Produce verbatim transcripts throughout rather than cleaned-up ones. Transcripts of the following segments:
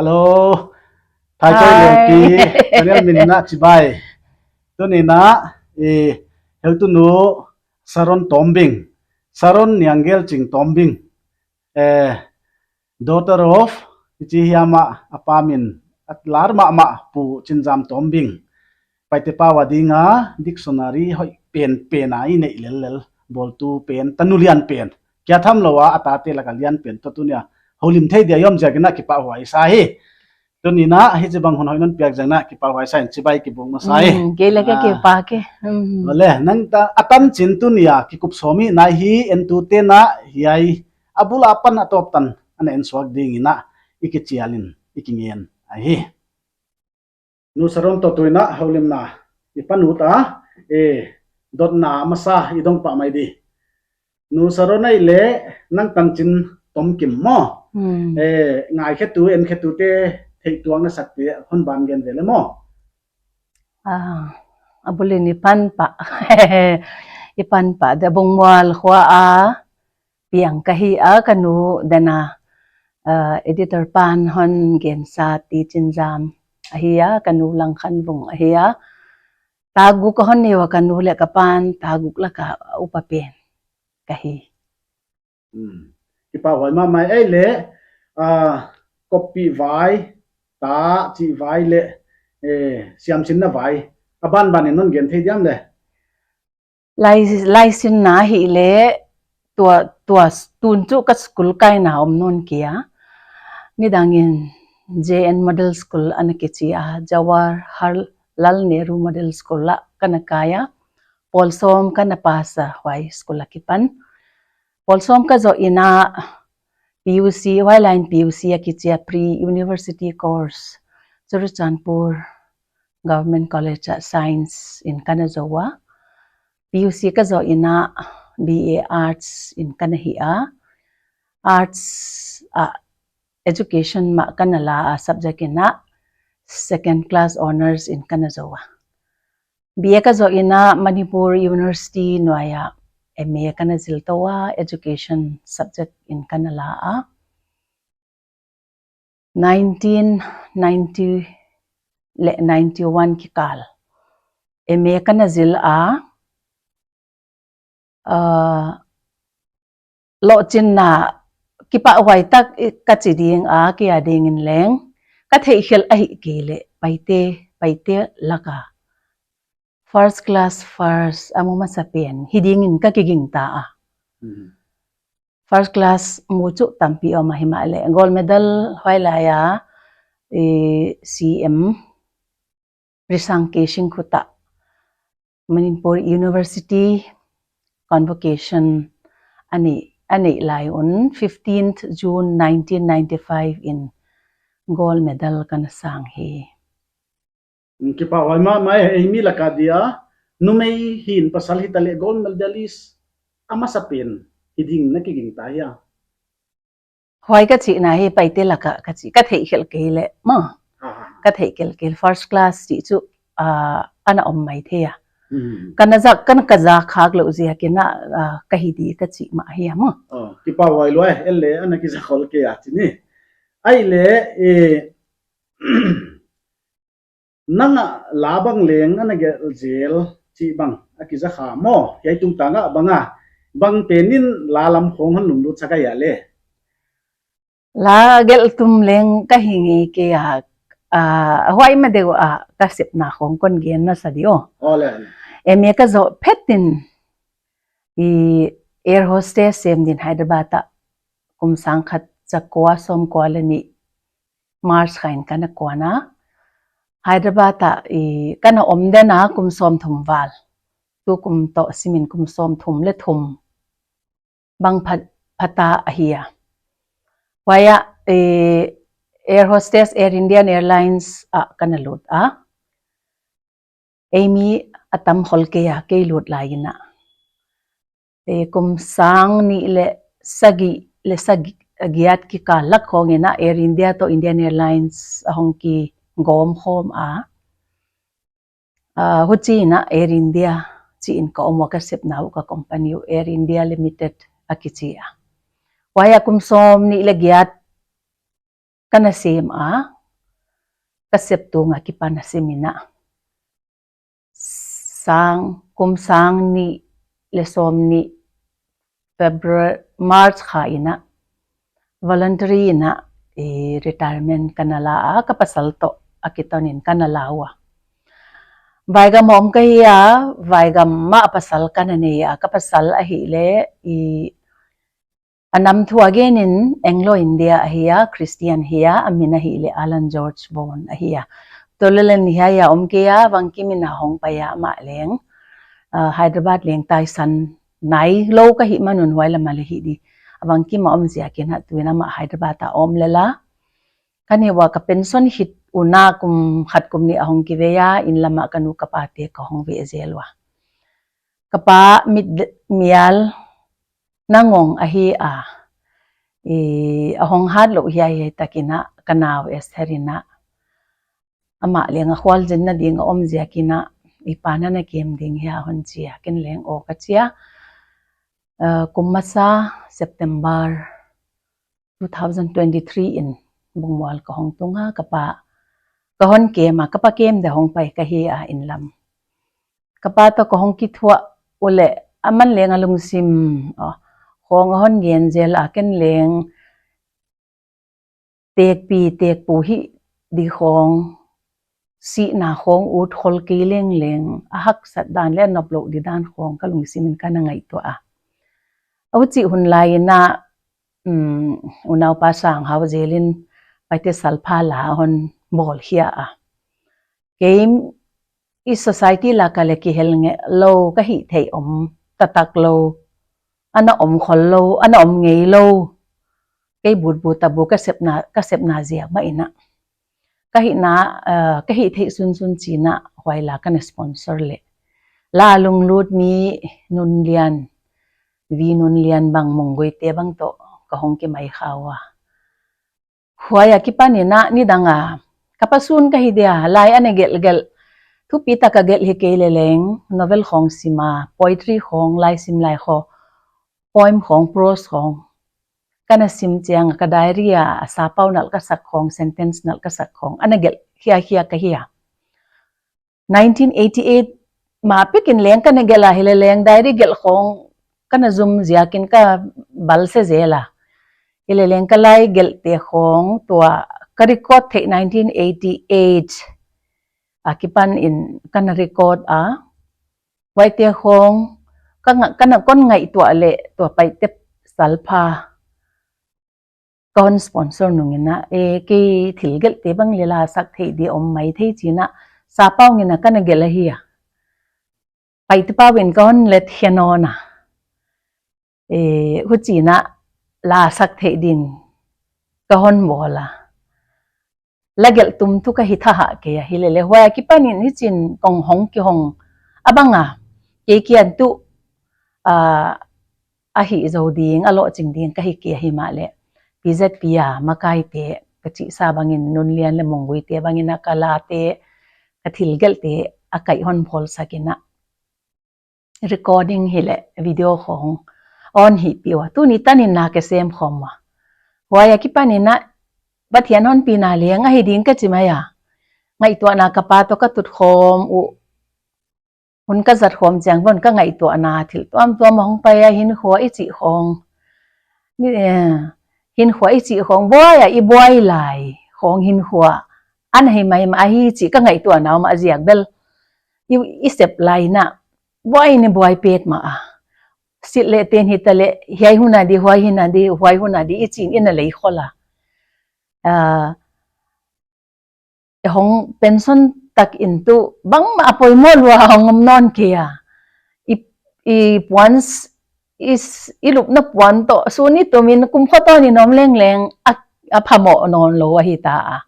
Hello. Thai koi Hi. Lelpi, Daniel min na chibai. Tuni na, i, heutu nu Sharon Tombing. Sharon Niangel Ching Tombing. Eh, daughter of, i chi hiam a, a pa min, a lar mahmah Pu Chinzam Tombing. Paite pau a ding a, dictionary hoih pen pen a i neih lellel, bawltu pen, tanu lian pen. Kia tham lou a, a tate lak a lian pen, toh tuni a. Houlim thei dia i om ziak in a kipahhuai sa hi. Tuni na, hichibang hun hoih non piak ziak in a kipahhuai sa in chibai kibuk masa hi. Mm, kei leng ka Ah. kipak e. Mm. Ole, nang ta, a tanchin tuni a, kikup sawm hi, na hi, entute na, hiai, a bul apan a tawp tan, ana ensuak ding in a, i kichial in, i kingen, ahi. Nu Sharon toh tuni na, houlimna, i pan ut a, eh, dotna masa, i dong pah mai di. Nu Sharon ahihleh, nang tanchin tomkim maw. Hmm. Eh, ngaikhetu, enkhetute, theihtuahna sakte, hon ban gen ve le maw. Ah, a bul in i pan pah. I pan pah, dia Bungmual khua a, piang ka hi a, ka nu dena, ah, editor pan hon gensa Ti Chinzam ahi a, ka nu Langkhanvung ahi a. Taguk ka hon nei ua, ka nu leh ka pan, taguk lak a upa pen ka hi. Hmm. Kipahhuai mahmah ahihleh, ah, koppih vai, ta chih vai leh, eh, siamsinna vai. A banban in non gen thei diam le. Lai, laisinna ahihleh, tua, tua, tun chu ka school kaina om nawn kei a. Nidang in J N Model School ana kichi a, Jawaharlal Nehru Model School ah kana kai a. Pawl sawm kana pass a huai school akipan. Pawl sawm ka zoh in a P U C, huai lai in P U C a kichi a pre-university course. Churachandpur Government College ah Science in kana zou a. P U C ka zoh in a B A Arts in kana hi a. Arts ah Education mah kana la a subject in a second class honours in kana zou a. B A ka zoh in a Manipur University nuai ah M A kana zil tou a, Education subject in kana la a. Nineteen ninety leh ninety-one kikal M A kana zil a. Ah, lohchinna kipahhuai tak i ka chi ding a, kei a ding in leng, ka theihkhelh ahihkeileh, Paite, Paite lak a first class first a mu masa pen hi ding in ka kigingta a. Hmm. First class mu chu tampi om a, himahleh gold medal huai lai a, eh, C M Risang Keishing khut ah Manipur University convocation a neih, a neih lai un, fifteenth June nineteen ninety-five in gold medal kana sang hi. Kipahhuai mahmah e, eimi lak a dia, numei hi'n pasal hita leh gold medalist a masa pen hi ding na kigingta hia? Huai ka chihna hi Paite lak a ka chi, ka theihkhelh kei leh maw. Ah. Ka theihkhelh kei first class chih chu, ah, ana om maithei a. Hmm. Kana zak, kana ka zak khak lou ziak in a, ah, ka hi di ka chih mah hi a maw. Oh, kipahhuai lua e, en leh ana kizak khol kei a chi ni. Ahihleh, eh, nang a la bang leng ana gelh zel chih bang a kiza kha maw, hiai tungtang ah bang a, bang pen in la lam khong hon lunglut sak ahia le? La gelh tum leng ka hi ngei kei a, ah, huai ma deuh a ka sepna khong kon gen masa di aw. Aw le. M A ka zoh phet in i air hostess sem din Hyderabad ah kum sangkhat zakua sawmkua leh nih March kha in kana kuan a. Hyderabad ah i kana om den a kum sawmthum val. Tukum toh sim in kum sawmthum leh thum bang pha-, phata ahi a. Huai ah, eh, air hostess Air Indian Airlines ah kana lut a. Eimi a tam khol kei a, kei lut lai in a. Eh, kum sang nih leh sagih leh sagih, giat kikal lak khong in a Air India toh Indian Airlines a hong kigawm khawm a. Ah, huchi in a Air India chi in ka om ua, ka sepna uh ka company uh Air India Limited a kichi a. Huai ah kum sawmnih leh giat ka na sem a, ka sep tung a kipan a sem in a. Sang, kum sang nih leh sawmnih February, March kha in a, voluntary in a, i retirement ka na la a, ka pasal toh a kiton in ka na la ua. Vaigam a om ka hi a, vaigam mah a pasal ka na nei a, ka pasal ahihleh, i a nam thu a gen in Anglo India ahi a, Christian hi a, a min ahihleh Alan George Vaughan ahi a. Tulelen hiai a om kei a, Vangkim in a hong pai a amah leng, ah, Hyderabad leng taisan nai lou ka hih man un huai lam a leng hi di. A Vangkim a om ziak in a tuin amah Hyderabad a om lel a. Ka ni ua ka pension hit un a kum khat kum nih a hong kivei a, inn lam a ka nu ka pa te ka hong veh zel ua. Ka pa mit mial na ngong ahi a. I, a hong hat lou hiaihiai tak in a, ka nau Esther in a. Amah leng a khualzinna ding a om ziak in a, i pa na na kem ding hia hon chi a, ken leng aw ka chi a. Uh, kum masa September two thousand twenty-three in Bungmual ka hong tung a, ka pa ka hon kem a, ka pa kem dia hong pai ka hi a inn lam. Ka pa toh ka hong kithuah uleh, aman leng a lungsim, aw, khawng a hon gen zel a, ken leng tekpi tekpu hih di khawng, sihna khawng ut khol kei leng leng, a haksat dan leh a nop lou di dan khawng ka lungsim in ka na ngaihtuah a. A huchih hun lai in a, um, unaupa Sanghau zel in Paite salpha la hon bawl hia a. Kei i society lak a leng kihel ngei lou, ka hih theih om taktak lou, ana om khol lou, ana om ngei lou. Kei butbut a bu ka sepna, ka sepna ziak mah in a. Ka hihna, uh, ka hih theih sunsun chi'n a huai la ka na sponsor leh. La lunglut mi Nunlian, V Nunlian bang Mungguite bang toh ka hong kimai kha ua. Huai a kipan in a nidang a, ka pa sun ka hi dia, lai ana gelhgelh. Thupi tak a gelh hi kei leleng, novel khawng sim a, poetry khawng, lai sim lai khawng, poem khawng, prose khawng. Ka na sim chiang a ka diary a, a sapau nalh ka sak khawng, sentence nalh ka sak khawng, ana gelh hiaihia ka hi a. Nineteen eighty-eight ma pek in leng ka na gelh a, hileleng diary gelh khawng ka na zum ziak in ka bal se zel a. Hileleng ka lai gelhte khawng tua ka record theih nineteen eighty-eight a kipan in ka na record a. Huaite khawng ka nga-, ka na kon ngaihtuah leh tua Paite salpha ka hon sponsor nung in a, e, kei thil gelhte bang leng la sak theih di om maithei chi'n a, sapau ngen a ka na gelh ahi a. Paite pau in ka hon let hian on a. E, huchi'n a la sak theih din ka hon bawl a. La gelh tum thu ka hi tha hah kei a, hileleng huai a kipan in hichi'n kong hong kihong a bang a. Kei kiang tuh, ah, a hih zou ding, a lohching ding ka hi kei a, himahleh P Z P a makaite, ka chihsa bang in Nunlian leh Mungguite bang in a ka late, ka thil gelhte a kaih hon phawlsak in a. Recording hileh video khawng hon hihpih ua. Tuni tan in na ka sem khawm ua. Huai a kipan in a Pathian hon pina leng ahi ding ka chi mai a. Ngaihtuahna ka pa toh ka tut khawm uh. Hun ka zat khawm chiang un ka ngaihtuahna thil tuamtuam a hong pai a, hinkhua i chih khawng. Ni, eh, hinkhua i chih khawng buai a, i buai lai khawng hinkhua. Ana hi maimah ahi chih ka ngaihtuahna mah ziak bel. I, i sep lai in a. Buai ni buai petmah a. Silh leh ten hi ta leh, hiai hun a di, huai hun a di, huai hun a di, i chi'n i na lei khol a. Ah, hong pension tak in tuh bangmah a poimoh lua hong om nawn kei a. I, i puan s-, i s-, i lupna puan toh, sun i tum in kum khat tawn in om lengleng a, a phamawh nawn lou ahi ta a.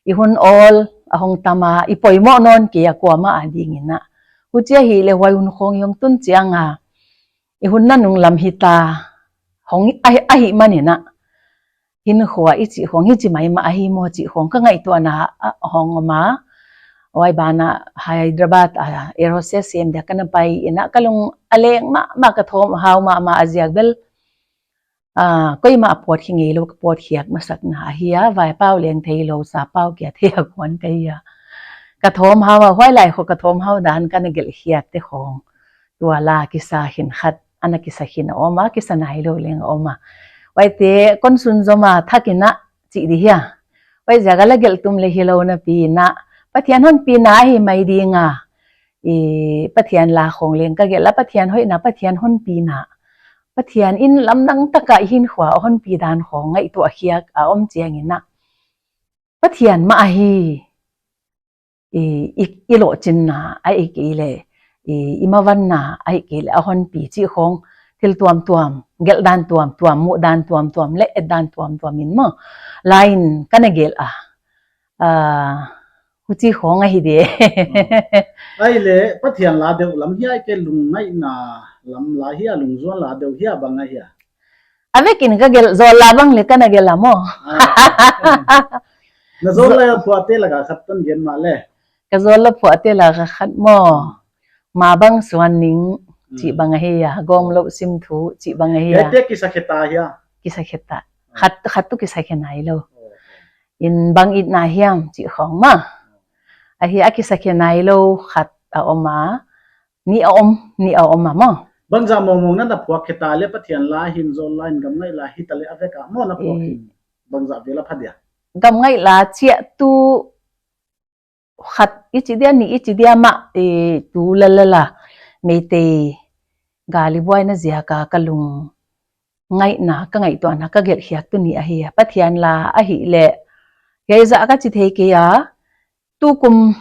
I hun awl a hong tam a, i poimoh nawn kei a kuamah a ding in a. Huchia hileh huai hun khawng i hong tun chiang a. I hun nanung lam hi ta. Hong ahi, ahi man in a. Hinkhua i chih khawng, hichi maimah ahi maw chih khawng ka ngaihtuahna a hong om a. Huai ban ah Hyderabad a air hostess sem dia ka na pai in a ka lung a leng mahmah, ka thawm hau mahmah a ziak bel. Ah, koimah a pawt hi ngeilou, ka pawt khiak masakna ahi a, vaipau leng theilou, sapau kia thei a kuan ka hi a. Ka thawm hau a, huai lai khong ka thawm hau dan ka na gelh khiak te khong. Tua la kisa khin khat, ana kisa khin a om a, kisa nailou leng a om a. Huaite kon sunzom a thak in a chih di hia. Huaiziak a la gelh tum le hilou napi in a, Pathian hon pina ahi mai ding a. I, Pathian la khong leng ka gelh a, Pathian hoihna, Pathian hon pina. Pathian in lamdang tak a i hinkhua a hon pi dan khong ngaihtuah khiak a om chiang in a, Pathian mah ahi. I, i, i lohchinna ahihkeileh, i, i mavanna ahihkeileh a hon pi chih khong, thil tuamtuam, gelh dan tuamtuam, muh dan tuamtuam, leh et dan tuamtuam in maw, la in ka na gelh a. Ah, huchi khong ahi di. Ahihleh, Pathian la deuh lam hia, ahihkeileh lungngaihna lam la hia, lungzuan la deuh hia, bang ahia? A vekin ka gelh, zawl la bang leh ka na gelh a maw. Ah. Na zawl la phuahte lak a khat ton gen mah leh. Ka zawl la phuahte lak a khat maw. Ma bang suan ning, chih bang ahi a, gawm lou sim thu, chih bang ahi a. Hiaite kisa khe ta hia? Kisa khe ta. Khat, khat tuh kisa khe nailou. Oh. In bang itna hiam chih khong maw. Ahi a, kisa khe nailou khat a om a, nih a om, nih a om a maw. Bangzah mawngmawng na na phuak khe ta leh Pathian la hin zawl la in gamngaih la hita leh a vek a maw na phuak khin. Bangzah vel a pha dia? Gamngaih la chiah tuh khat i chi dia, nih i chi dia mah, eh, tu la la la. Meitei gali buaina ziak a ka lungngaihna, ka ngaihtuahna, ka gelh khiak tuh nih ahi a. Pathian la ahihleh, hiai zah ka chi thei kei a, tukum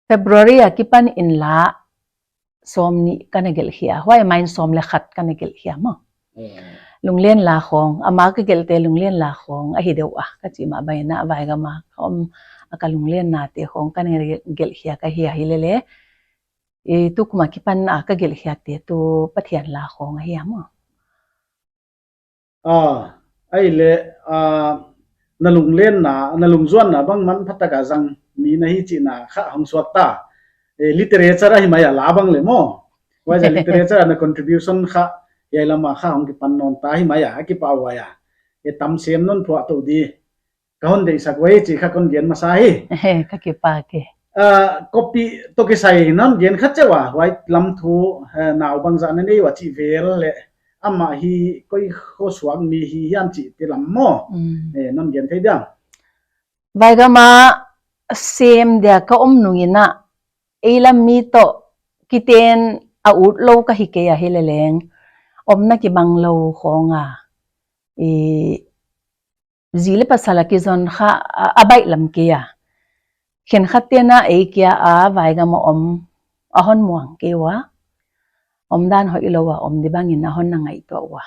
February a kipan in la sawmnih ka na gelh khia, huai mah in sawm leh khat ka na gelh khia maw. Mm. Lunglen la khong, ama ka gelhte lunglen la khong ahi deuh a, ka chih mah bang in a, vaigam a ka om a ka lunglen nate khong ka na gelh, gelh khia ka hi a, hilele. I, tukum a kipan a ka gelh khiakte tuh Pathian la khong ahi a maw. Ah, ahihleh, ah, na lunglenna, na lungzuanna bang manpha tak a zang mi na hi chihna kha hong suak ta. Eh, literature ahi mai a la bang leh maw. Huaiziak literature a na contribution kha, hiai lam a kha hong kipan nawn ta hi mai a, a kipahhuai a. Eh, tam sem non phuah tou di. Ka hon deihsak uhi chih kha kon gen masa hi. Ka kipak e. Ah, copy toh kisai non gen khat chauh a, huai lam thu, eh, nau bangzah na nei ua chih vel leh, amah hi koi kho suak mi hi hiam chih te lam maw. Mm. Eh, non gen thei diam? Vaigam a sem dia ka om nung in a, ei lam mi toh kiten a ut lou ka hi kei a, hileleng omna kimang lou khong a. I, zi leh pasal a kizon kha a, a baihlam kei a. Khenkhat te'n a ei kia a vaigam a om a hon muang kei ua. Omdan hoihlou a om di bang in a hon na ngaihtuah ua.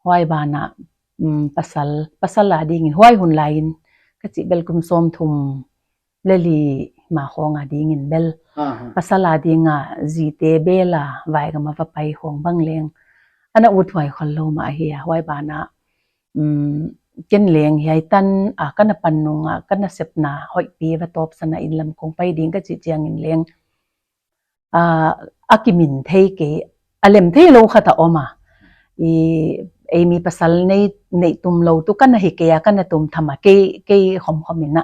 Huai ban ah, mm, pasal, pasal a ding in huai hun lai in ka chih bel kum sawmthum leh li ma khong a ding in bel. Aha. Pasal a ding a zite bel a vaigam a va pai khong bang leng ana uthuai khollou mah ahi a, huai ban ah, um, ken leng hiai tan a ka na pan nung a ka nasepna hoihpi va tawpsan a inn lam kong pai ding ka chih chiang in leng, ah, a kimin thei kei, a lem theilou khat a om a. I, ei mi pasal nei, nei tum lou tuh ka na hi kei a, ka na tum tham a kei, kei khomkhom in a.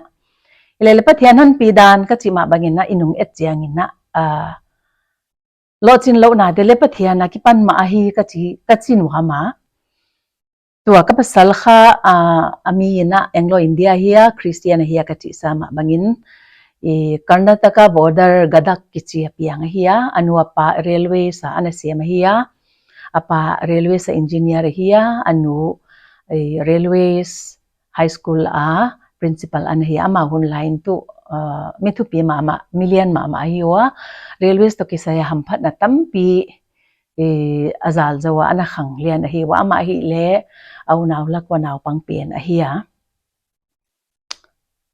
Hilele Pathian hon pi dan ka chih mah bang in a, i nung et chiang in a, ah, lohchinlouhnate leh Pathian a kipan mah ahi ka chi, ka chi nuam a. Tua ka pasal kha, ah, a mi in a Anglo India ahi a, Christian ahi a ka chih sa mah bang in, i, Karnataka border Gadak kichi a piang ahi a, a nu a pa railways a ana sem ahi a, a pa railways a engineer ahi a, a nu, i, railways high school a principal ana hi a, amah hun lai in tuh, ah, mi thupi mahmah, mi lian mahmah ahi ua, railways toh kisai a hamphatna tampi, i, a zal zou a ana khang lian ahi ua, amah ahihleh a unau lak ua naupang pen ahi a.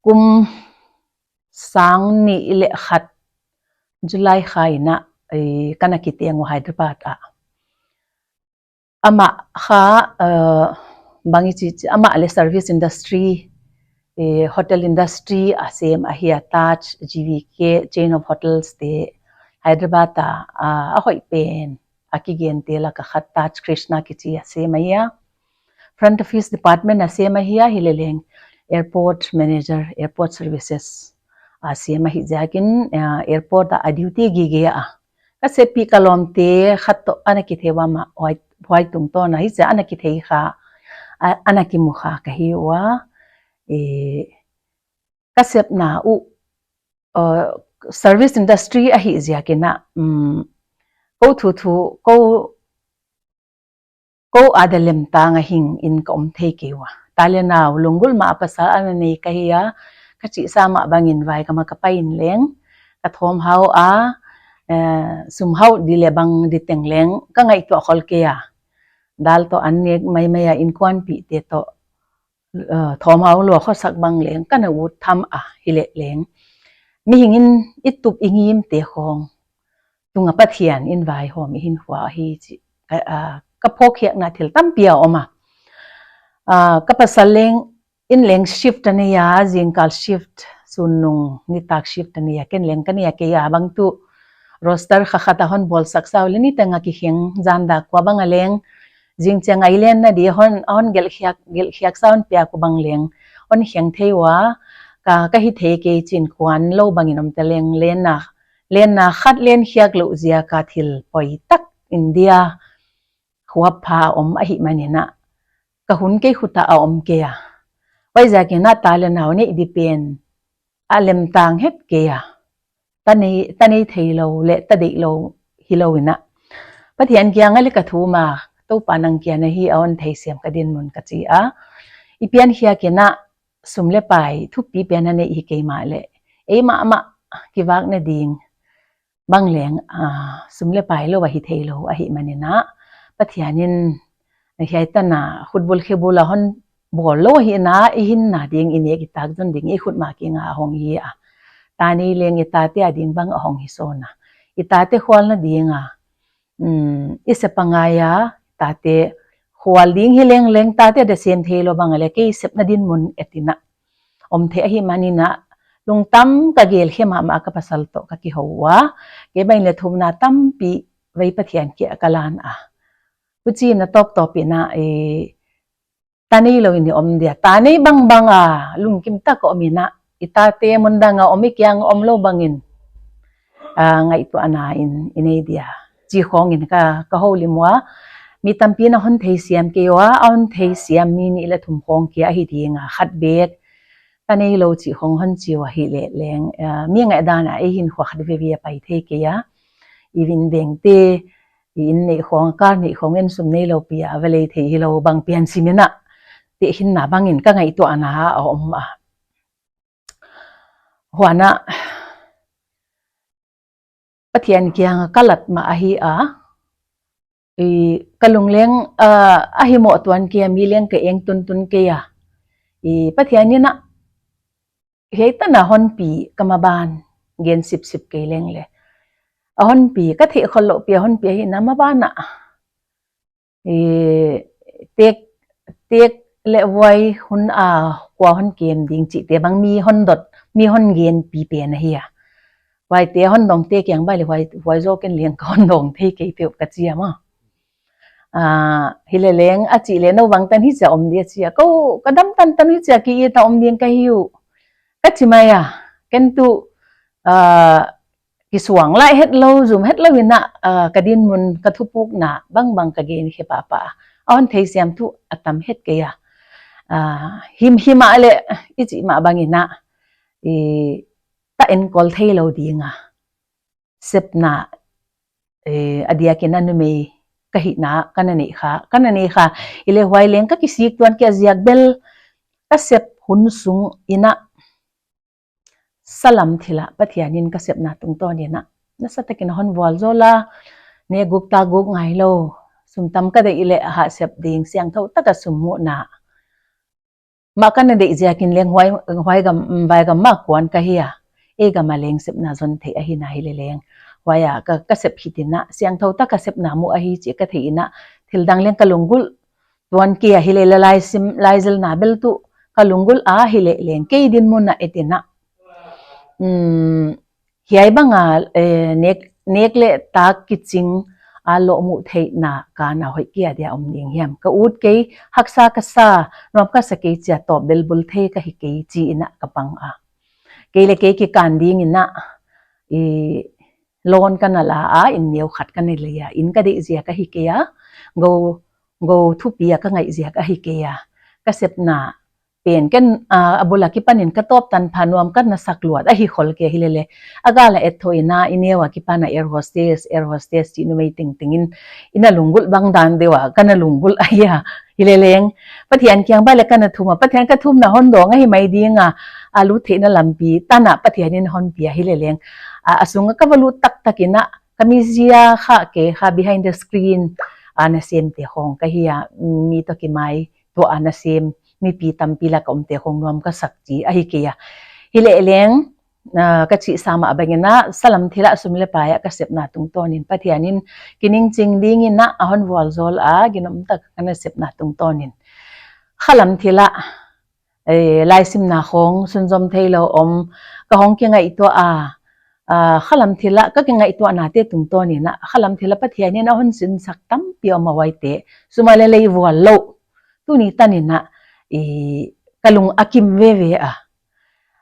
Kum sang nih leh khat July kha in a, i, ka na kiteng ua Hyderabad ah. Amah kha, eh, bang i chih, amah leh service industry, eh, hotel industry a sem ahi a, Taj, G V K, chain of hotels te Hyderabad a, a, a hoih pen a kigente laka khat Taj Krishna kichi a sem ahi a. Front office department a sem ahi a, hileleng airport manager, airport services a sem ahi ziakin, eh, airport a duty gige a. Ka seppih ka lawmte khat toh ana kithei ua mah, huai, huai tungtawn a hichia ana kithei kha, a, ana kimu kha ka hi ua. Eh, ka sepna uh, uh, service industry ahi ziakin a, um, kou thuthu, kou, kou a da lemtang a hing in ka om thei kei ua. Talent a lunggulh mah a pasal ana nei ka hi a, ka chihsa mah bangin vaigam a ka pai in leng, ka thawmhau a, eh, sumhau di le bang di teng leng, ka ngaihtuah khol kei a. Dal toh an nek maimai a inkuanpihte toh, eh, thawmhau lua khosak bang leng, ka na ut tham a hileleng. Mihing in i tup i ngimte khong tunga Pathian in vaihawm i hinkhua hi chih ka, ah, ka phawkkhiakna thil tampi a om a. Ah, ka pasal leng in leng shift a nei a, zingkal shift, sunnung nitak shift a nei a, ken leng ka nei a kei a bang tuh roster kha khat a hon bawlsak sau le niteng a kikheng zan dak kua bang a leng, zingchiang a i lenna di hon, hon gelhkhiak, gelhkhiak sau hon piak uh bang leng, hon kheng thei ua, ka, ka hi thei kei chi'n kuan lou bangin om ta leng lenna, lenna khat lenkhiak louh ziaka thil poi tak in dia huap pha a om ahihmanin a, ka hun kei khut a a om kei a. Huaiziakin a talent a neih di pen a lemtang het kei a. Ta nei, ta nei theilou le ta deihlou hilou in a, Pathian kiang a le ka thum a, Toupa nang kia na hi a hon theisiam ka dinmun ka chi a. I piankhiak in a sum le pai thupi pen a neih hi kei mahleh, ei mahmah kivakna ding bang leng, ah, sum le pai lou a hi theilou ahihmanin a, Pathian in hiai tan a khutbul khebul a hon bawl lou hi in a, i hinna ding, i nek i tak zon ding i khut ma kiang a hong hi a. Ta nei leng i tate a ding bang a hong hi sawn a. I tate khualna ding a, um, i sep a ngai a, tate khual ding hi leng leng tate da sem theilou bang a le kei sepna dinmun et in a om thei ahihmanin a, lungtang ka gelkhe mahmah ka pasal toh ka kihou ua. Kei bang le thumna tampi vei Pathian kia ka lan a. Huchi'n a tawptawp in a, eh, ta neilou in i om dia. Ta nei bangbang a lungkim tak a om in a, i tate mun dang a om, i kiang om lou bangin, ah, ngaihtuahna in i nei dia chi khong in ka, ka houlim ua. Mi tampi in a hon theisiam kei ua, a hon theisiam mi nih le thum khong kia ahi ding a, khat bek ta neilou chi khong hon chi ua hileleng, ah, mi ngaihdan a ei hinkhua khat veve a pai thei kei a. I vin vengte, i inn neih khong, car neih khong, en sum neilou pi a va lei thei hilou bang pian sim in a, te hinna bangin ka ngaihtuahna a om a. Huan a, Pathian kiang a ka lat mah ahi a, i, ka lung leng, ah, a himoh tuan kei a, mi leng ka eng tuntun kei a. I, Pathian in a, hiai tan a hon pi ka maban gen sipsip kei leng le, a hon pi, ka theih khol louh pi a hon pi ahihna maban a, i, tek, tek le vuai hun a kua hon kem ding chihte bang mi hon dot, mi hon gen pi pen ahi a. Huaite hon dong te kiang bang le huai, huai zaw ken leng ka hon dong thei kei peuh ka chi a maw. Ah, hileleng a chih le nou bangtan hichia om dia chi a. Kou, ka dam tantan hichia ki-it a om ding ka hi uh, ka chi mai a. Ken tuh, ah, kisuang lai hetlou, zum hetlou in a, ah, ka dinmun, ka thupukna bangbang ka gen khe pahpah a. A hon theisiam tuh a tam het kei a. Ah, him, him a le, i chih mah bangin a, i, ta enkol theilou ding a sepna, eh, a diakin a numei ka hihna ka na nei kha, ka na nei kha. Hileh huai leng ka kisik tuan kei a ziak bel, ka sep hun sung in a, salam thil a Pathian in ka sepna tungtawn in a, nasa takin a hon vualzawl a, nek guk tak guk ngailou, sum tam ka deih leh hah sep ding, siangthou taka sum muhna mah ka na deih ziakin leng huai, huai gam, vaigam mah kuan ka hi a. Ei gam a leng sepna zon theih ahi na hileleng, huai a ka, ka sep hi tin a, siangthou taka sepna muh ahi chih ka theih in a, thil dang leng ka lunggulh tuan kei a hileh, la laisim, laizilna bel tuh ka lunggulh a hileleng, kei dinmun a et in a, um, hiai bang a, eh, nek, nek leh tak kiching a lohmuh theihna kana hoih kia dia om ding hiam. Ka ut kei, haksa ka sa, nuam ka sa kei chia tawp bel bul thei ka hi kei chi in a ka pang a. Kei leh kei kikan ding in a, i, loan ka na la a, inn neu khat ka na lei a, inn ka deih ziak ahi kei a, gou, gou thupi a ka ngaih ziak ahi kei a. Ka sepna pen ken, a, a bul akipan in ka tawp tanpha nuam ka na sak luat ahi khol kei hi lele. A gal a et thou in a, i neu akipan a air hostess, air hostess chih numei tengteng in, i na lunggulh bang dan deuh a, ka na lunggulh ahi a, hi leleng. Pathian kiang bang leh ka na thum a, Pathian ka thumna hon dawng ahi mai ding a, a lut theihna lampi tan a Pathian in hon pia hi leleng. A, a sung a ka va lut taktak in a, ka mizia kha kei kha behind the screen, a, na sem te khong ka hi a, mi toh kimai tua a na sem, mipi tampi lak a om te khong nuam ka sak chi ahi kei a. Hi leleng, a, ka chih sam a bang in a, salam thil a sum leh pai a ka sepna tungtawn in Pathian in kining ching ding in a, a hon vualzawl a, ginom tak ka na sepna tungtawn in. Khalam thil a, eh, laisimna khong sunzom theilou om, ka hong kingaihtuah a, a, khalam thil a, ka kingaihtuahna te tungtawn in a, khalam thil a Pathian in a hon sinsak tampi om a huaite, sum a leh lei vual lou. Tuni tan in a, i, ka lung a kim veve a.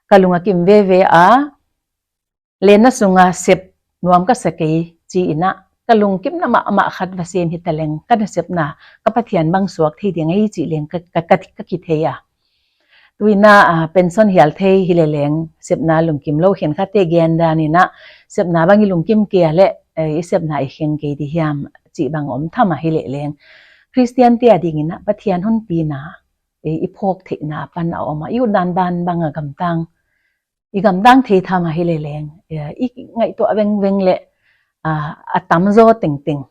Ka lung a kim veve a, lenna sung a sep nuam ka sa kei chi in a, ka lungkimna mahmah khat va sem hi taleng, ka na sepna, ka Pathian bang suak thei ding ahi chih leng ka, ka, ka, ka kithei a. Tu in a, a, pension hial thei hi leleng, sepna lungkim lou khenkhat te gen dan in a, sepna bang i lungkim kei a leh, eh, i sepna i kheng kei di hiam, chih bang om tham a hi leleng. Christian te a ding in a, Pathian hon pina, eh, i phawk theihna pan a om a, i ut dan dan bang a gamtang, i gamtang thei tham a hi leleng, eh, i ngaihtuah vengveng leh, a, a tamzaw tengteng,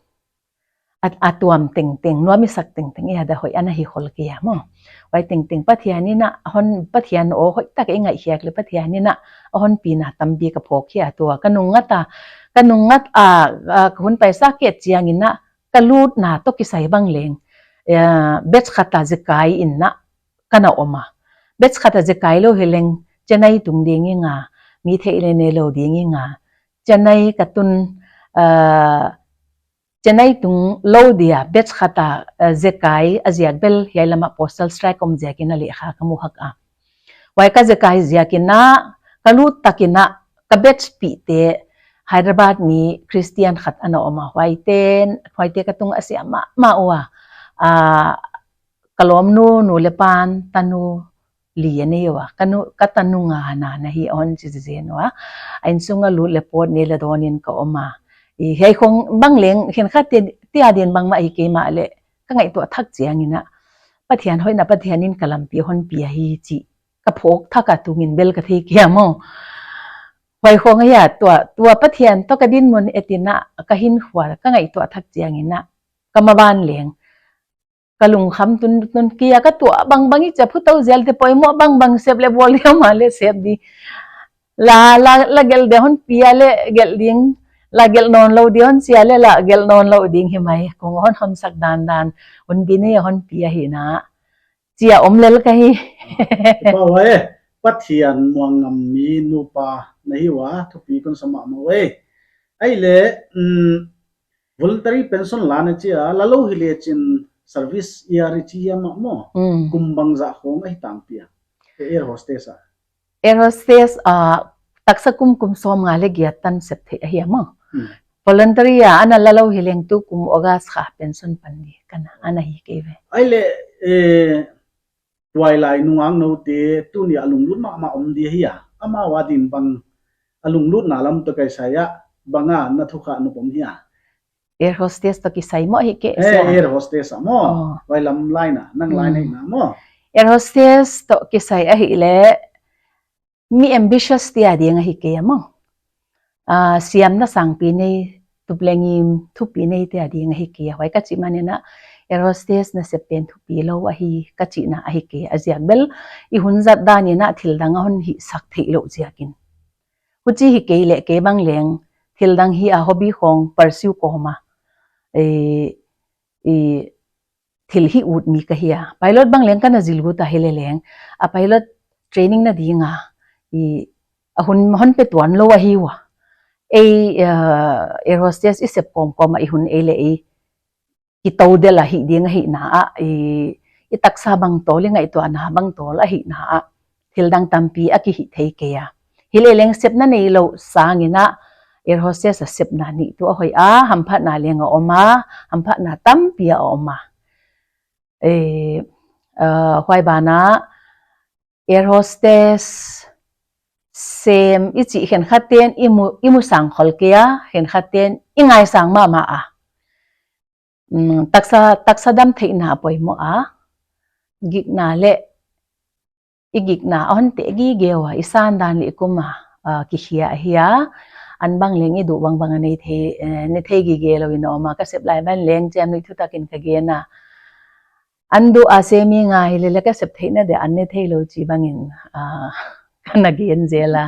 a, a tuam tengteng, nuam i sak tengteng, i a da hoih ana hi khol kei a maw. Huai tengteng Pathian in a, hon Pathian aw hoih tak i ngaihkhiak leh Pathian in a, a hon pina tampi ka phawk hi a tua. Ka nungngat a, ka nungngat a, a, ka hun paisa kei chiang in a, ka lutna toh kisai bang leng, eh, batch khat a zekai in a, ka na om a. Batch khat a zekai lou hi leng, Chennai tung ding i nga, mi theih leh ne lou ding i nga. Chennai ka tun, eh, Chennai tung lou dia, batch khat a, eh, zekai a ziak bel, hiai lam a postal strike om ziak in a lehkha ka mu hak a. Huai ka zekai ziak in a, ka lut tak in a, ka batch pihte, Hyderabad mi Christian khat ana om a, huaite, huaite ka tung a siam mahmah ua. A, ka lawmnu, nu leh pa'n, tanu li a nei ua, ka nu, ka tanu nga na na hi hon chi zen ua. A innsung a lut leh pawt nei leh dawn in ka om a. I hiai khong bang leng, khenkhat te, te a din bangmah hi kei mahleh, ka ngaihtuah thak chiang in a, Pathian hoihna Pathian in ka lampi hon pia hi chih ka phawk thak a, tungin bel ka thei kei a maw. Huai khong ahi a, tua, tua Pathian toh ka dinmun et in a, ka hinkhua, ka ngaihtuah thak chiang in a, ka maban leng, ka lungkham tuntun kei a, ka tuah bangbang i chia phutou zel te poimoh bangbang sep leh bawl dia mahleh sep di. La, la, la gelh dia hon pia leh gelh ding, la gelh nawn lou dia hon chia leh la gelh nawn lou ding hi mai, kong hon hon sak dandan, un bi nei hon pia hi na. Chia om lel ka hi. Pa huai, Pathian muang ngam mi nupa na hi ua, thupi kon sa mahmah e. Ahihleh, um, voluntary pension la na chia, la lou hi leh chin service year i chi a maw. Mm. Kum bangzah khong ahi tam pia. Air hostess a. Air hostess, ah, taksa kum kum sawmnga leh giat tan sep theih ahi a maw. Hmm. Voluntary a, ana la lou hi leng tu kum August kha pension pan di ka na, ana hi kei ve. Ahihleh, eh, tuailai nungaknoute, tuni a lunglut mahmah om di ahi a. Amau a din bang, a lunglutna lam toh kisai a, bang a na thukhak nop om hia. Air hostess toh kisai maw hi kei. Eh, air hostess a maw. Oh. Huai lam line a, nang line hi na maw. Air hostess toh kisai ahihleh, mi ambitious te a ding ahi kei a maw. Ah, siamna sangpi nei, tup leh ngim thupi nei te a ding ahi kei a. Huai ka chih man in a, air hostess na sep pen thupi lou ahi ka chihna ahi kei a. A ziak bel, i hun zat dan in a thil dang a hon hihsak theih lou ziak in. Huchi hi kei leh kei bang leng, thil dang hi a hobby khong pursue kawm a. Eh, i thil hih ut mi ka hi a. Pilot bang leng ka na zil ut a hi leleng. A pilot training na ding a, i, a hun hon pe tuan lou ahi ua. ei, uh, air hostess i sep kawmkawm a i hun ei leh ei kitou del ahih ding ahihna ah, i, i taksa bang tawl, i ngaihtuahna bang tawl ahihna ah, thil dang tampi a kihih thei kei a. Hileleng sepna neilou sangin ah, air hostess a sepna nih tuh a hoih a, hamphatna leng a om a, hamphatna tampi a om a. Eh, uh, huai banah, air hostess sem i chih khenkhatte'n i mu, i mu sang khol kei a, khenkhatte'n i ngaisang mahmah a. Mm, taksa, taksa dam theihna poimoh a, gikna leh, i gikna a hon teh gige ua, i san dan leh i kum a, ah, kikhia ahi a, an bang leng i duh bangbang a nei thei, eh, nei thei gige lou in a om a, ka sep lai ban leng chiam nuih thutak in ka gen a. An duh a sem i ngai leh leh ka sep theihna dia an nei theilou chih bangin, ah, ka na gen zel a.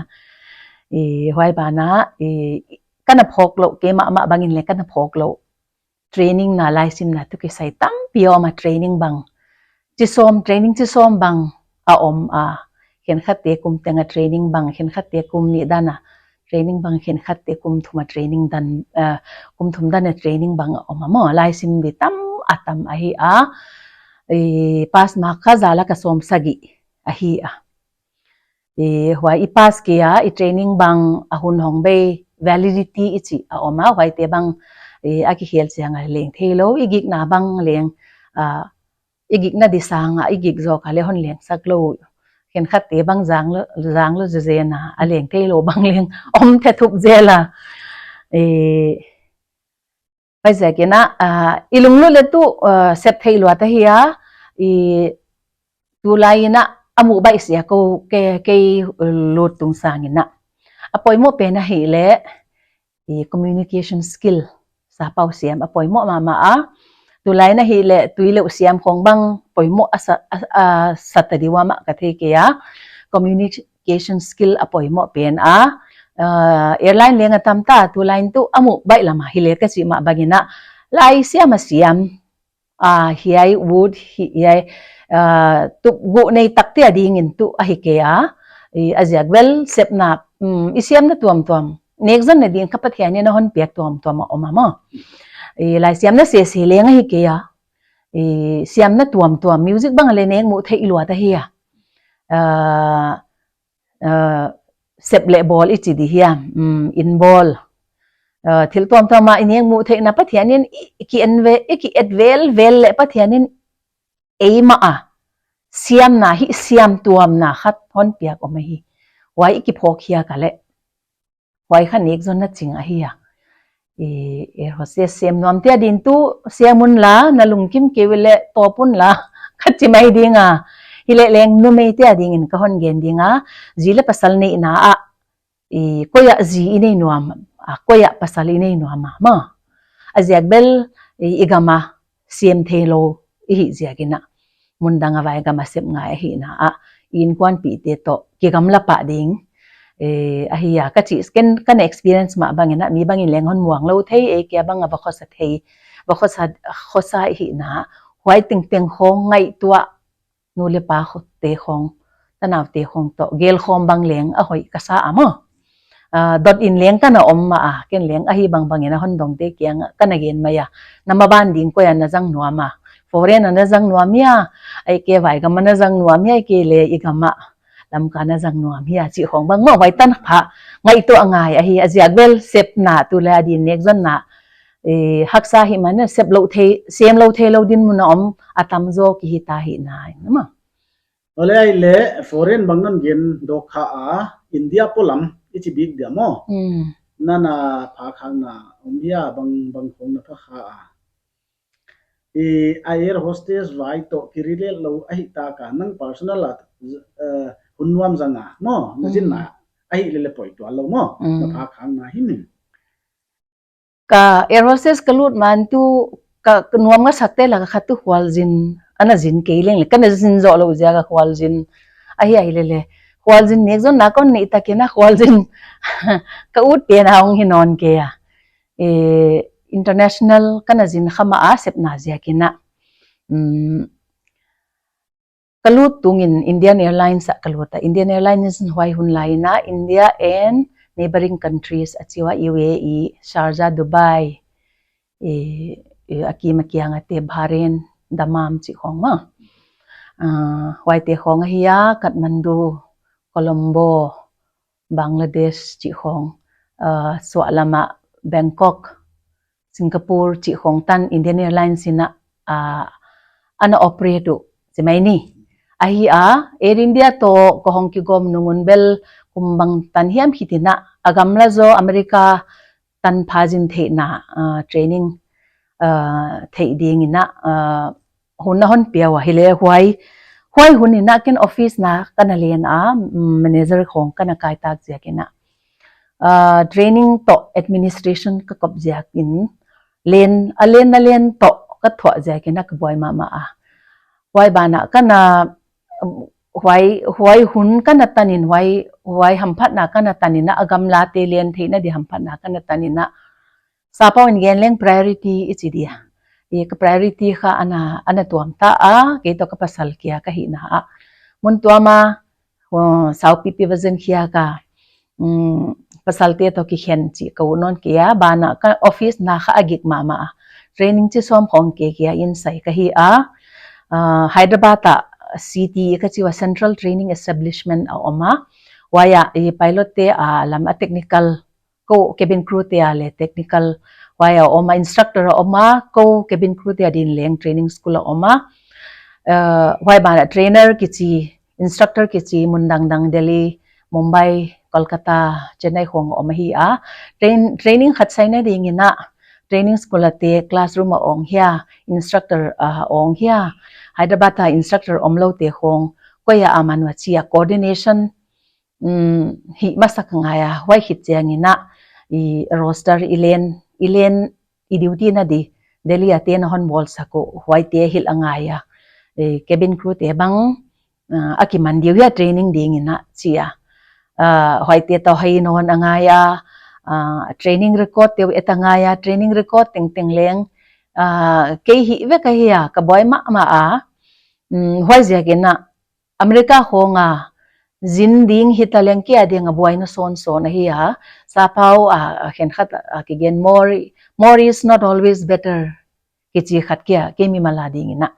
I, huai banah, i, ka na phawk louh, keimah mah bangin leng ka na phawk louh. Training na, laisimna toh kisai tampi a om a, training bang chi sawm, training chi sawm bang a om a. Khenkhatte kum teng a training bang, khenkhatte kum nih dan a training bang, khenkhatte kum thum a training dan, eh, kum thum dan a training bang a om a maw. Laisim di tam a tam ahi a. I pass mark kha za lak a sawmsagih ahi a. I huai i pass kei a, i training bang a hun hong bei, validity i chih a om a, huaite bang, i a kikhel chiang a leng theilou, i gikna bang leng, ah, i gikna di sang a, i gik zawk a leh hon lengsak lou. Khenkhatte bang zang lou, zang lou zezen a, a leng theilou bang leng om thei thup zel a. Eh, huaiziakin ah, ah, i lunglut leh tuh, ah, sep theih luat ahi a, i tulai in ah, a muh baih sia kou kei, kei lut tung sangin ah. A poimoh pen ahihleh, i communication skill, sapau siam a poimoh mahmah a. Tulai in ahihleh, tuileuh siam khong bang poimoh a sa, a, a sa ta di ua mah ka thei kei a. Communication skill a poimoh pen a. Ah, airline leng a tam ta, tulai in tuh a muh baih lam a hileh ka chih mah bangin ah. Lai siam a siam. Ah, hiai ut, hi-, hiai, ah, tup guh nei takte a dingin tuh ahi kei a. I, a ziak bel sepna, mm, i siamna tuamtuam. Nekzonna ding kha Pathian in a hon piak tuamtuam a om a maw. I, lai siamna sese leng ahi kei a. I, siamna tuamtuam. Music bang leh nek muh theih luat ahi a. Ah, ah, sep leh bawl i chi di hiam, mm, in bawl. Ah, thil tuamtuam a i nek muh theihna Pathian in i, i ki en ve, i ki et velvel leh Pathian in eimah a siamna hi siam tuamna khat hon piak om ahi. Huai i kiphawk hiak a leh. Huai kha nekzonna ching ahi a. I, air hostess sem nuamte a din tuh sem unla, na lungkim kei uleh tawp unla, ka chi mai ding a. Hileleng numeite a dingin ka hon gen ding a. Zi leh pasal neihna ah, i, koi ah zi i nei nuam a, koi ah pasal i nei nuam a maw. A ziak bel, i, i gam a sem theilou i hih ziakin ah. Mundang a vai gam a sep ngai ahihna ah, i inkuanpihte toh kigamla pah ding. Eh, ahi a, ka chih, ken, ka na experience mah bangin ah, mi bangin leng hon muang lou thei, eh, kia bang a va khosa thei, va khosa, khosa ahihna. Huai tengteng khong ngaihtuah, nu leh pa khong te khong, tanaute khong toh, gel khawm bang leng a hoih ka sa a maw. Ah, dot in leng ka na om mah a, ken leng ahi bangbangin a hon dongte kiang ah ka na gen mai a. Na maban ding koi ah na zang nuam a. Foreign ah na zang nuam hia, ahihkeileh vai gam ah na zang nuam hia, ahihkeileh i gam ah Lamka na zang nuam hia, chih khong bang maw, huai tan pha ngaihtuah ngai ahi a, a ziak bel sepna tulai a din nekzonna, eh, haksa hi man sep lou thei, sem lou theilou dinmun a om a tamzaw kihi ta hi nai, maw. Ole ai le foreign bang non gen dok kha a, India polam i chi bik dia maw. Hmm. Nana pha khakna om hia, bang, bang khong na pha kha a. I, air hostess vai toh ki relate lou ahi ta ka, nang personal a, eh, hun nuam zang a maw, na zin na, hmm, ahihleh leh poi tuan lou maw, hmm, na pha khakna hi min. Ka air hostess ka lut man tuh ka, ka nuam ngaihsakte lak ah khat tuh khualzin, ana zin kei leng leh, ka na zin zoh lou ziak a khualzin. Ahi, ahihleh leh. Khualzin nekzonna kon neih takin a khualzin ka ut pen a hong hi nawn kei a. Eh, international ka na zin kha mah a sepna ziakin a. Mm, ka lut tungin Indian Airlines ah ka lut a. Indian Airlines huai hun lai in a India and neighboring countries a chi ua, U A E, Sharjah, Dubai, i, i, a kim a kiang a te Bahrain, Dammam chih khong maw. Ah, huaite khong ahi a, Kathmandu, Colombo, Bangladesh chih khong, ah, suahlam a Bangkok, Singapore chih khong tan Indian Airlines in a, ah, ana operate uh chi mai ni. Ahi a, Air India toh ka hong kigawm nung un bel kum bangtan hiam khit in a, a gamla zaw America tanpha zin theihna, ah, training, ah, theih ding in a, ah, hun a hon pia ua, hileh huai, huai hun in a ken office na ka na len a, mm, manager khong ka na kaitak ziak in a, ah, training toh administration ka kop ziak in, len, a len a len toh ka thuah ziak in a ka buai mahmah a. Huai ban ah ka na, huai, huai hun ka na tan in, huai, huai hamphatna ka na tan in a, a gamlate len theihna di hamphatna ka na tan in a, sapau in gen leng priority i chi dia. I ka priority kha ana, ana tuam ta a, kei toh ka pasal kia ka hihna ah. Mun tuam a, uh, saupipi va zin khia ka, um, pasalte toh kikhen chih ka ut nawn kei a, ban ah ka office na kha a gik mahmah a. Training chi sawm khong kei kia in sai ka hi a. Uh, Hyderabad ah C T E ka chi ua, Central Training Establishment a om a. Huai ah i pilot te a lam a technical, kou cabin crew te a leh technical, huai a om a, instructor a om a, kou cabin crew te a din leng training school a om a. Uh, huai ban ah trainer kichi, instructor kichi mun dangdang, Delhi, Mumbai, Kolkata, Chennai khong a om ahi a. Train, training khat saina ding in a, training school a te classroom a ong hia, instructor a ong hia, Hyderabad a instructor omlou te khong koi a om a, huai chi a coordination, um, hih masak ngai a, huai khit chiang in a, i roster i len, i len, i duty na di, Delhi a te na hon bawl sak uh, huaite hilh a ngai a. I cabin crew te bang, ah, a kiman diu hia training ding in a chi a. Ah, huaite toh hai nawn a ngai a, ah, training record te uh et a ngai a, training record tengteng leng, ah, kei hih vek ahi a, ka buai mahmah a. Um, huai ziak in a, America khong a zin ding hita leng kei a ding a buaina sawnsawn ahi a. Sapau a, a khenkhat a kigen, more, more is not always better kichi khat kia, kei mimal a ding in a.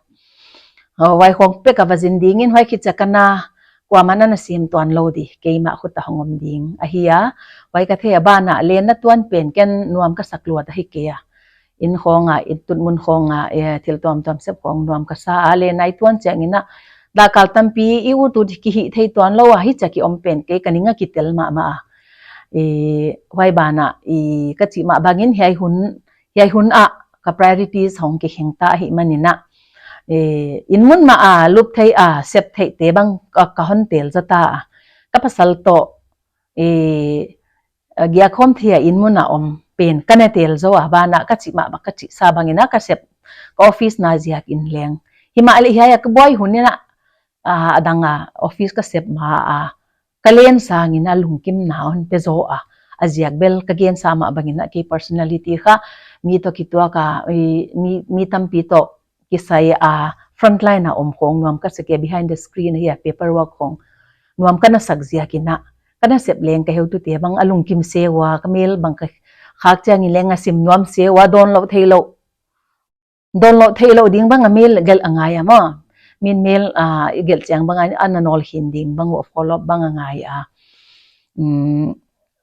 Uh, huai khong pek a va zin ding in, huai khit chiang ka na kuamah na na sim tuan lou di, keimah khut a hong om ding ahi a. Huai ka thei a, ban ah len na tuan pen ken nuam ka sak luat ahi kei a. Inn khong a, inn tun mun khong a, eh, thil tuamtuam sep khong nuam ka sa a, len na i tuan chiang in a, dakkal tampi i ut ut kihih thei tuan lou a, hichia ki om pen kei ka ning a kitel mahmah a. Eh, huai ban ah, i ka chih mah bang in hiai hun, hiai hun ah ka priorities hong kikheng ta ahih man in a. Eh, inn mun mah a lup theih a, sep theih te bang ka, ka hon tel zaw ta a. Ka pasal toh, eh, eh, giak khawm thei a inn mun a om pen ka na tel zaw a, ban ah ka chih mah bang, ka chih sa bang in a ka sep, ka office na ziak in leng. Himahleh hiai a ka buai hun in a, ah, a dang a office ka sep ma a, ka len sang in a lungkimna hon pe zaw a. A ziak bel ka gen sa mah bang in a, kei personality kha mi toh kituak a, i, mi, mi tampi toh kisai a, frontline a om khong nuam ka sa kei, behind the screen ahi a, paperwork khong nuam ka na sak ziak in a, ka na sep leng ka heutute bang a lungkim se ua, ka mail bang ka khak chiang in leng a sim nuam se ua, dawn lou theilou, dawn lou theilou ding bang a mail gelh a ngai a maw. Min mail, ah, i gelh chiang bang a, a na nawl khin ding bang ua, follow up bang a ngai a. Um,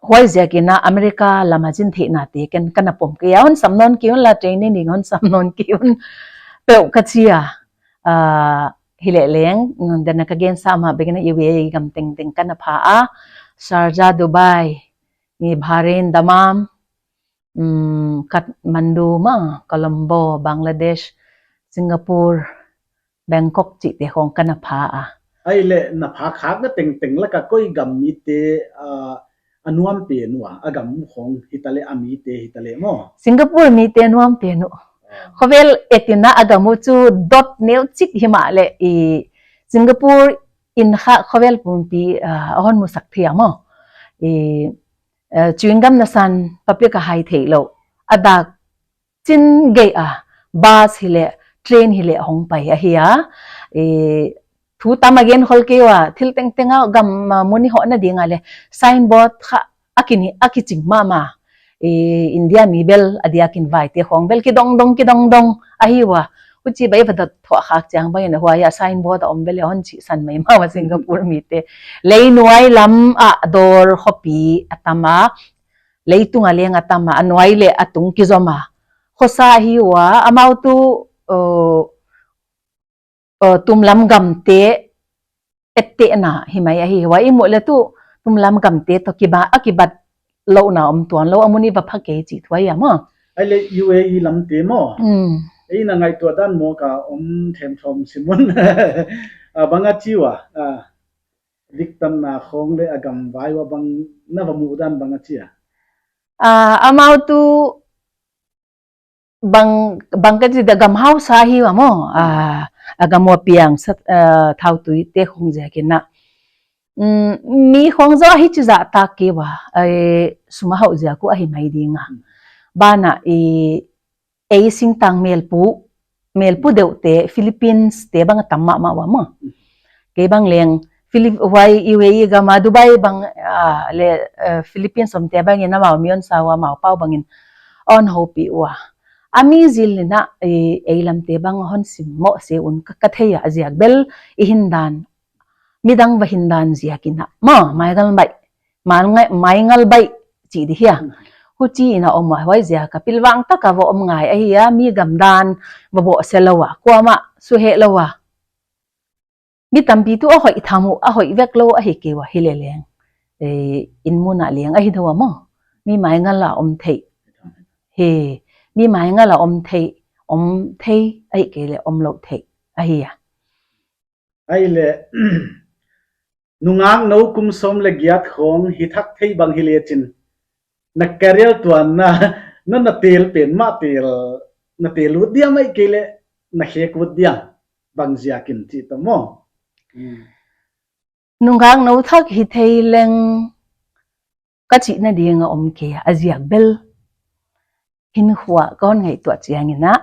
huai ziak in a America lam a zin theihna te ken ka na pom kei a, hon sam nawn kei un la, training ding hon sam nawn kei un peuh ka chi a. Ah, hileh leng, um, dan a ka gen sa mah bang in a U A E gam tengteng ka na pha a. Sharjah, Dubai, ni Bahrain, Dammam, um, Kathmandu maw, Colombo, Bangladesh, Singapore, Bangkok chihte khong ka na pha a. Ahihleh na pha khak na tengteng lak a koi gam mite, ah, a nuam pen ua, a gam khong hita leh a mite hita leh maw? Singapore mite nuam pen uh. Ah. Khovel et in a, a gam uh chu dot neu chik himahleh i Singapore in kha khovel pumpi, ah, a hon musak thei a maw. I, eh, chewing gum na san public a hai theilou. A dak chin gei a, bus hileh, train hileh hong pai ahi a. I, thu tam a gen khol kei ua, thil tengteng a gam, ah, mun i hohna ding a leh, signboard kha a kini, a kiching mahmah. I India mi bel a diakin vaite khong bel kidongdong, kidongdong ahi ua. Huchi bai va dot thuah khak chiang bangin huai a signboard a om bel hon chihsan maimah ua Singapore mite. Lei nuai lam ah dawr khopi a tam a, leitung a leng a tam a, a nuai leh a tung kizom a. Khosa ahi ua, amau tu, uh, uh, tumlam gamte ettehna hi mai ahi ua. I muh leh tu tumlam gamte toh kiba, a kibat louhna om tuanlou, a mun i va pha kei chih thu ahi a maw. Ahihleh U A E lamte maw. Hmm. Ei na ngaihtuah dan mawk a om themthawm sim un. A bang a chi ua, a diktatna khong leh a gam vai ua bang na va muh dan bang a chi a. Ah, amau tu bang, bang ka chi dia gam hausa hi ua maw. Ah, a gam ua piang sat, ah, thau tui te khong ziakin a. Mm, mi khong zaw hichi zah tak kei ua. Ai, sum a hauh ziak uh ahi mai ding a. Banah i ei singtang melpu, melpu deuhte, Philippines te bang a tam mahmah ua maw. Kei bang leng, Philip-, huai U A E gam a Dubai bang, ah, leh, eh, Philippines omte bangin amau mi hon sa ua, amau pau bangin hon houpih ua. A mi zil in a, eh, ei lamte bang hon sim mawk se un ka, ka thei a, a ziak bel i hindan, midang va hindan ziakin a maw, maingal baih, maingal, maingal baih chih di hia. Huchi in a om a, huaiziak a pilvang tak a va om ngai ahi a, mi gam dan va bawh se lou a, kuamah suheh lou a. Mi tampi tu a hoih tham uh, a hoih vek lou ahi kei ua, hileh leng. Eh, inn mun ah leng ahi thou a maw. Mi maingal a om thei. Hi, mi maingal a om thei, om thei, ahihkeileh om lou thei ahi a. Ahihleh, nungak nou kum sawm leh giat khong hi thak thei bang hi lechin, na career tuanna, na, na tel pen mah tel, na tel ut diam ahihkeileh, na khek ut diam bang ziakin chih ta maw. Hmm. Nungak nou thak hi thei leng ka chihna ding a om kei a, a ziak bel hinkhua ka hon ngaihtuah chiangin a.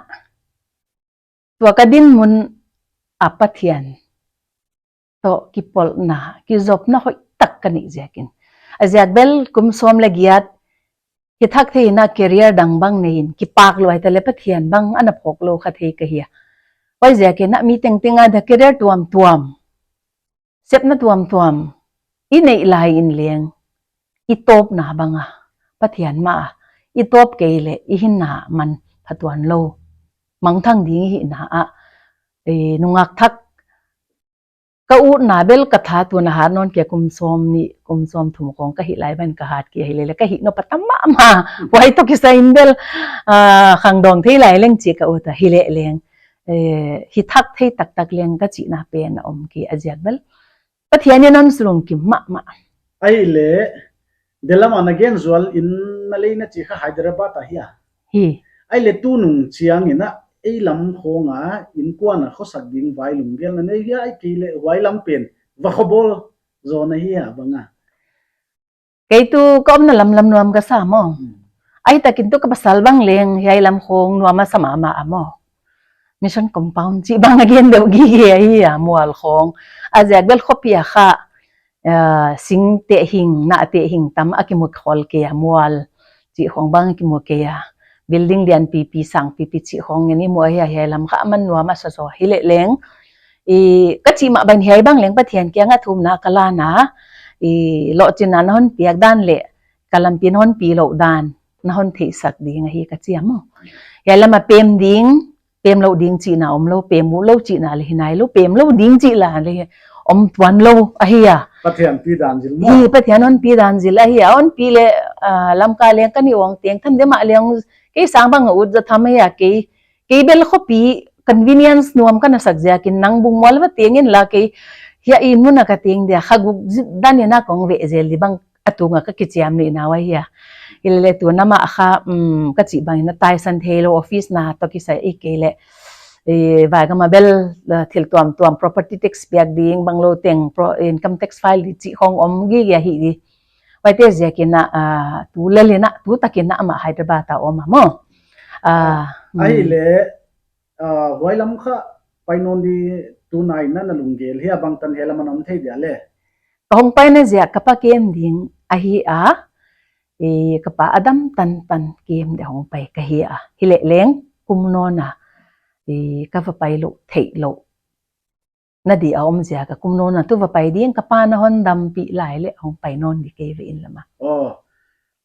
Tua ka dinmun a Pathian toh kipawlna, kizopna hoih tak ka neih ziakin. A ziak bel kum sawm leh giat, hi thak thei in a career dang bang nei in, kipak lou ahi ta leh Pathian bang ana phawk lou kha thei ka hi a. Huaiziakin a mi tengteng a dia career tuamtuam, sepna tuamtuam i neih lai in leng, i tawpna bang a, Pathian mah a i tawp kei leh i hinna man pha tuanlou. Mangthang ding i hihna ah, eh, nungak thak ka utna bel ka tha, tun a hat nawn kei a, kum sawm nih, kum sawm thum khong ka hih lai ban ka hat kei a, hileh leh ka hih nop a tam mahmah. Huai toh kisai in bel, ah, khangdawng thei lai leng chih ka ut a, hileh leng. Eh, hi thak thei taktak leng ka chihna pen a om kei a, a ziak bel Pathian in a hon sulungkim mahmah. Ahihleh, delam a na gen zual in na lei na chi kha Hyderabad ah hia. Hi. Ahihleh tunung chiangin a, ei lam khong a, innkuan a khosak ding vai lunggel na nei hia, ahihkeileh huai lam pen va khobawl zaw na hia bang a. Kei tu ka omna lam lam nuam ka sa maw. Hmm. Ahitakin tu ka pasal bang leng hiai lam khong nuam a sa mahmah a maw. Mission compound chih bang a gen deuh gige ahi a, mual khong. A ziak bel khopi a kha, ah, sing teh hing, nah teh hing tam a kimu khol kei a, mual chih khong bang a kimu kei a. Building lian pipi, sang pipi chih khong ngen i mu ahi a, hiai lam kha a man nuam a sa zaw, hileh leng. I, ka chih mah bang hiai bang leng Pathian kiang a thumna ka lan a, i, lohchinna na hon piak dan leh ka lampi na hon pi louh dan na hon theihsak ding ahi ka chi a maw. Hiai lam a pem ding, pem lou ding chihna om lou, pem uh lou chihna leh hi nai lou, pem lou ding chih leh om tuan lou ahi a. Pathian pi dan zil maw. Hi, Pathian hon pi dan zil ahi a, hon pi leh, ah, Lamka leng ka nih uang teng tham dia mah leng, kei sang bang a ut zaw tham ahi a, kei, kei bel khopi convenience nuam ka na sak ziakin nang bung mual va teng in la, kei hiai inn mun a ka teng dia, kha guk zit dan in a kong veh zel di bang a tung a ka kichiam ni na ua hia. Hileh leh tu na mah kha, um, ka chih bang in a taisan theilou office na toh kisai ahihkeileh, eh, vai gam a bel, eh, thil tuamtuam property tax piak ding, bang lou teng pro-, income tax file di chih khong om gige ahi di. Huaite ziakin a, ah, tu lel in a, tu takin a amah Hyderabad a om a maw. Ah, hmm. Ahihleh, ah, huai lam kha pai nawn di, tunai in a na lunggel hia, bangtan hiai lam a na om thei dia leh. Ka hong paina ziak ka pa kem ding ahi a, I ka pa a dam tantan kem deuh hong pai ka hi a. Hileh leng kum nawn a, i ka va pai louh theih louh na di a om ziak a kum nawn a tu va pai ding, ka pa na hon dampih lai leh hong pai nawn di kei ve in lam a. Oh,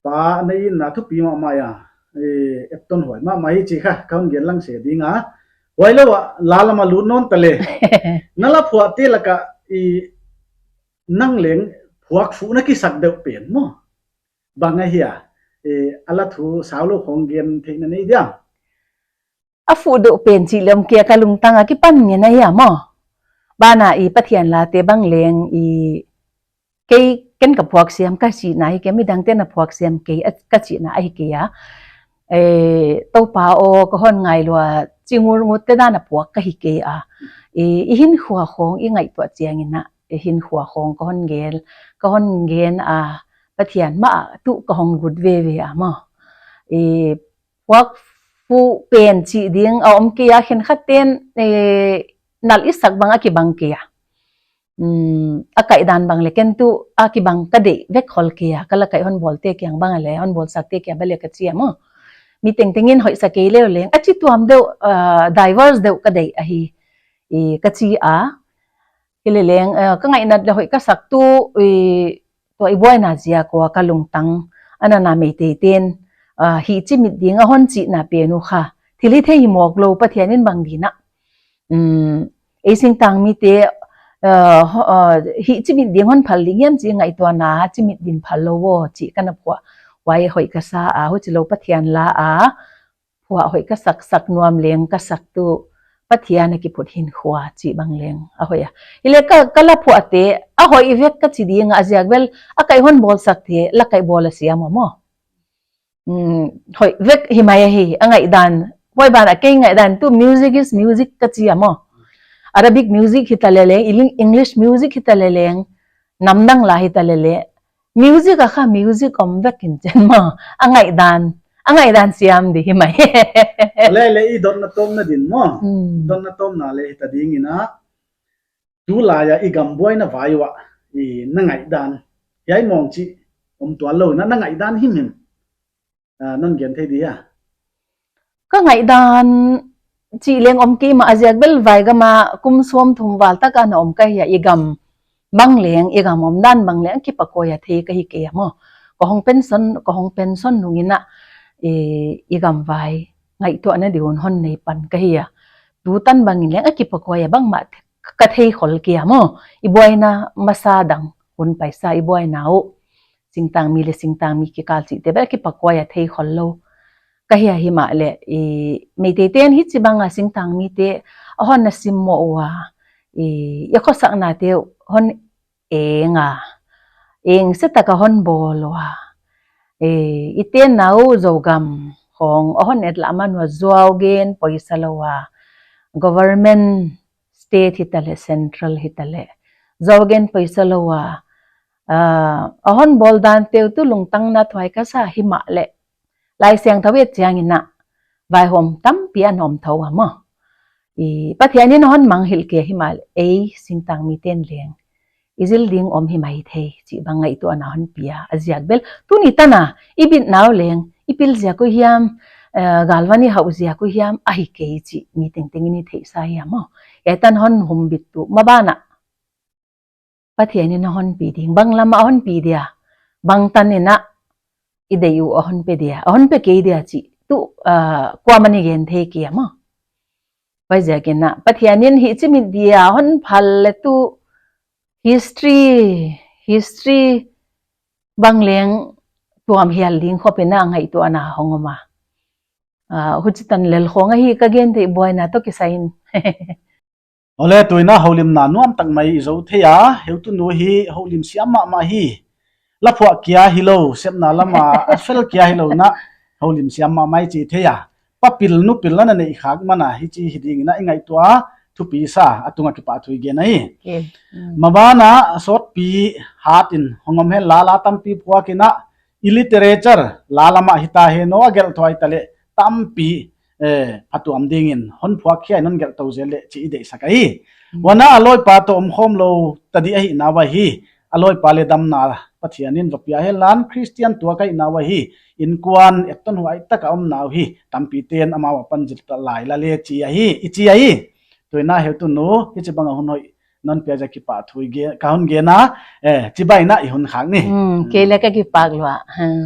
pa na in na thupi mahmah a. Eh, epton huai mahmah hi chi kha, ka hon gen lang se ding a. Huai lou a, la lam a lut nawn ta le. Na la phuahte lak a, i nang leng phuak fuh na kisak deuh pen maw? Bang ahia, eh, a la thu sau lou khong gen theih na nei diam? A fuh deuh pen chih leh om kei a, ka lungtang a kipan ngen ahi a maw. Banah i Pathian late bang leng i kei ken ka phuak siam ka chihna hi kei, midangte'n a phuak siam kei a ka chihna ahi kei a. Eh, Toupa aw, ka hon ngai lua, chi ngutngut te dan a phuak ka hi kei a. Eh, i hinkhua khong i ngaihtuah chiang in a, i hinkhua khong ka hon gen, ka hon gen a, Pathian mah a tu ka hong gut veve a maw. Eh, phuak fuh pen chih ding a om kei a, khenkhat te'n, eh, nalh i sak bang a kibang kei a. Hmm, a kaih dan bang leh ken tu a kibang ka deih vek khol kei a, ka la kaih hon bawlte kiang bang a leh, hon bawlsakte kiang bang leh ka chi a maw. Mi tengteng in hoih sa kei leu leng, a chi tuam deuh, ah, diverse deuh ka deih ahi, i ka chi a. Hileh leng, ah, ka ngaihna leh hoih ka sak tu, i tua i buaina ziak ua ka lungtang a, nana Meitei te'n, ah, hih chimit ding a hon chihna pen uh kha thil hithei hi mawk lou, Pathian in bang ding a. Um, ei singtang mite, ah, ho-, ah, hih chimit ding hon phal ding hiam chi ngaihtuahna, chimit ding phal lou aw chi ka na phuah. Huai hoih ka sa a, huchi lou Pathian la a phuah hoih ka sak, sak nuam leng ka sak tu Pathian a kiphut hinkhua chih bang leng a hoih a. Hileh ka, ka la phuahte a hoih vek ka chi ding a, ziak bel a kaih hon bawlsakte la kaih bawl a siam maw. Hmm, hoih vek hi mai ahi, a ngaihdan. Huai banah kei ngaihdan tu music is music ka chi a maw. Arabic music hi ta leh leng, Eng-, English music hi ta leh leng, namdang la hi ta leh leng, music a kha music om vek in chen maw. A ngaihdan, a ngaihdan siam di hi mai. Leh leh i dotna tawpna din maw. Hmm. Dotna tawpna leh hi ta ding in a. Tulai a i gam buaina vai ua, i na ngaihdan. Hiai mawng chih om tuan lou na, na ngaihdan himhim. Ah, non gen thei dia? Ka ngaihdan chih leng om kei mah a, ziak bel vai gam a kum sawmthum val tak a na om ka hi a, i gam bang leng, i gam omdan bang leng kipakoi a thei ka hi kei a maw. Ka hong pension, ka hong pension nung in a, i, i gam vai ngaihtuahna di un hon nei pan ka hi a. Tutan bang in leng a kipakoi a bangmah ka thei khol kei a maw. I buaina masa dang hun paisa i buaina uh. Singtang mi leh singtang mi kikal chihte bel kipakoi a thei khol lou ka hi a, himahleh i Meitei te'n hichibang a singtang mite a hon na simmoh ua, i, i khosaknate uh hon eng a, eng se tak a hon bawl ua. I, i tenna uh Zogam khong a hon et lah man ua, zuau gen poisa lou a, government, state hi ta leh, central hi ta leh, zuau gen poisa lou a, ah, a hon bawl dante uh tu lungtang na thuai ka sa, himahleh Laisiangthou et chiang in a vaihawm tampi a na om thou a maw. I Pathian in a hon mangngilh kei himahleh ei singtang mite'n leng i zil ding om hi mai thei chih bang ngaihtuahna hon pia a, ziak bel tuni tan a i bitna uh leng i pil ziak uh hiam, eh, galvan i hau ziak uh hiam ahi kei chih mi tengteng in i theihsa hi a maw. Hiai tan hon humbit tu maban a Pathian in a hon pi ding, bang lam a hon pi dia, bang tan in a i deih uh a hon pe dia, a hon pe kei dia chih tu, ah, kuamah in i gen thei kei a maw. Huaiziak in a Pathian in hih chimit dia hon phal leh tu history, history bang leng tuam hial ding khop in a ngaihtuahna hong om a. Ah, huchitan lel khong ahi ka gen theih buaina toh kisai in. Ole, tuin a houlimna nuam tak mai i zou thei a, heutunu hi houlim siam mahmah hi. La phuah kia hilou, sepna lam a a fel kia hilou na, houlim siam mahmah i chi thei a. Pa pil nu pil na na neih khak man a, hichi hi ding in a i ngaihtuah a, thupi sa, a tung a kipahthu i gen ahi. Okay. Mm. Maban a sawtpi hat in hong om hen la, la tampi phuak in a, i literature la lam a hita hen aw, a gelh thuai ta leh tampi, eh, phatuam ding in hon phuak khia in hon gelh tou zel leh chih i deihsak ahi. Mm. Huan a lawipa toh om khawm lou ta di ahihna uah hi, A lawipa leh damna Pathian in va pia henla, Christian tuak ahihna uah hi, inkuan etton huai taka omna uh hi, tampi ten amau apan zil ta lai la le chi ahi, i chi ahi. Tuin a heutunu, hichibang a hun hoih non piak ziak a kipahthu i gen, ka hon gen a, eh, chibai in i hun khak ni. Hmm, kei leng ka kipak lua. Hmm.